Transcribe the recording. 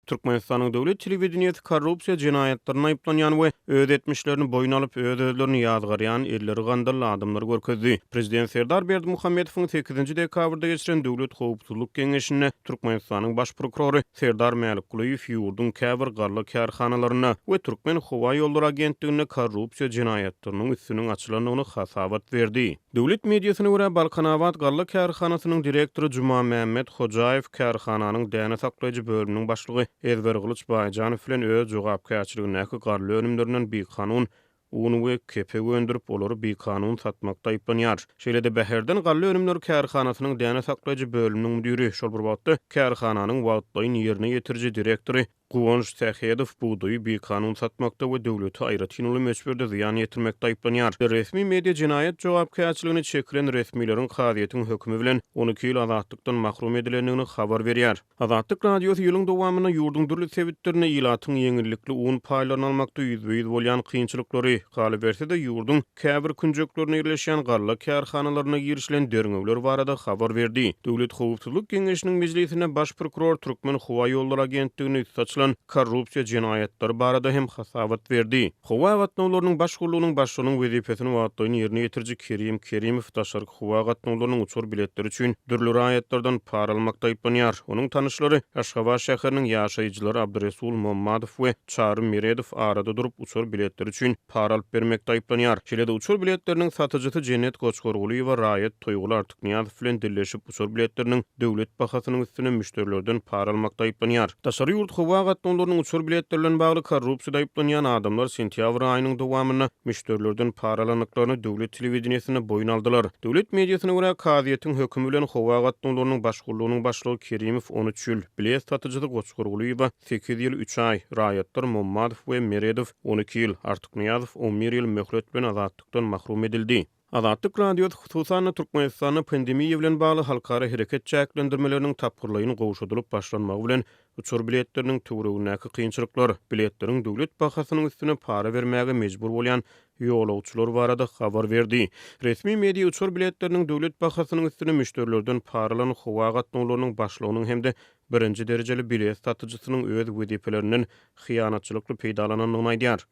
Türkmenistanyň döwlet telewideniýesi korrupsiýa jenaýatlarynda aýyplanýan we öz etmişlerini boýun alyp, öz-özlerini ýazgarýan elleri gandally adamlary görkezdi. Prezident Serdar Berdimuhamedowyň sekizinji dekabrda geçiren Döwlet howpsuzlyk geňeşinde Türkmenistanyň Baş prokurory Serdar Mälikgulyýew ýurduň käbir galla kärhanalarynda we Türkmenhowaýollary agentliginde korrupsiýa jenaýatlarynyň üstüniň açylandygyny hasabat berdi. Döwlet mediasyna görä, Balkanabat galla kärhanasynyň direktory Jumamämmet Hojaýew kärhananyň däne saklaýjy bölüminiň başlygy Ezbergylyç Baýjanow bilen öz jogapkärçiligindäki galla önümlerinden bikanun un we kepek öndürip, olary bikanun satmakda aýyplanýar. Şeýle-de Bäherden galla önümleri kärhanasynyň däne saklaýjy bölüminiň müdiri, şol bir wagtda kärhananyň wagtlaýyn ýerine ýetiriji direktory Guwanç Sähedow bugdaýy bikanun satmakda we döwlete aýratyn uly möçberde zyýan ýetirmekde aýyplanýar. Resmi media jenaýat jogapkärçiligine çekilen resmileriň kazyýetiň hökümi bilen 12 ýyl azatlykdan mahrum edilendigini habar berýär. Azatlyk Radiosy ýylyň dowamynda ýurduň dürli sebitlerinde ilatyň ýeňillikli un paýlaryny almakda ýüzbe-ýüz bolýan kynçylyklary, galyberse-de ýurduň käbir künjeklerinde ýerleşýän galla kärhanalaryna girişilen derňewler barada habar berdi. Döwlet howpsuzlyk geňeşiniň mejlisinde baş prokuror Türkmenhowaýollary agentliginde üsti açylan korrupsiýa jenaýatlary barada hem hasabat berdi. Howa gatnawlarynyň baş gullugynyň başlygynyň wezipesini wagtlaýyn ýerine ýetiriji Kerim Kerimow daşarky howa gatnawlarynyň uçar biletleri üçin dürli raýatlardan para almakda aýyplanýar. Onuň tanyşlary Aşgabat şäheriniň ýaşaýjylary Abdyresul Mommadow we Çary Meredow arada durup uçar biletleri üçin para alyp bermekde aýyplanýar. Şeýle-de uçar biletleriniň satyjysy Jennet Goçgargulyýewa raýat Toýguly Artyknyýazow bilen dilleşip uçar biletleriniň döwlet bahasynyň üstüne müşderilerden para almakda aýyplanýar. Daşary ýurt howa gatnawlarynyň uçar biletleri bilen bagly korrupsiýada aýyplanýan adamlar sentýabr aýynyň dowamynda müşderilerden para alandyklaryny döwlet telewideniýesinde boýun aldylar. Döwlet mediasyna görä, kazyýetiň hökümi bilen howa gatnawlarynyň baş gullugynyň başlygy Kerimow 13 ýyl, bilet satyjysy Goçgargulyýewa sekiz ýyl üç aý, raýatlar Mommadow we Meredow 12 ýyl, Artyknyýazow on bir ýyl möhlet bilen azatlykdan mahrum edildi. Azatlyk Radiosy, hususan-da, Türkmenistanda pandemiýa bilen bagly halkara hereket çäklendirmeleriniň tapgyrlaýyn gowşadylyp başlanmagy bilen uçar biletleriniň töweregindäki kynçylyklar, biletleriň döwlet bahasynyň üstüne para bermäge mejbur bolýan ýolagçylar barada habar berdi. Resmi media uçar biletleriniň döwlet bahasynyň üstüne müşderilerden para alan howa gatnawlarynyň başlygynyň hem-de birinji derejeli bilet satyjysynyň öz wezipelerinden hyýanatçylykly peýdalanandygyny aýdýar.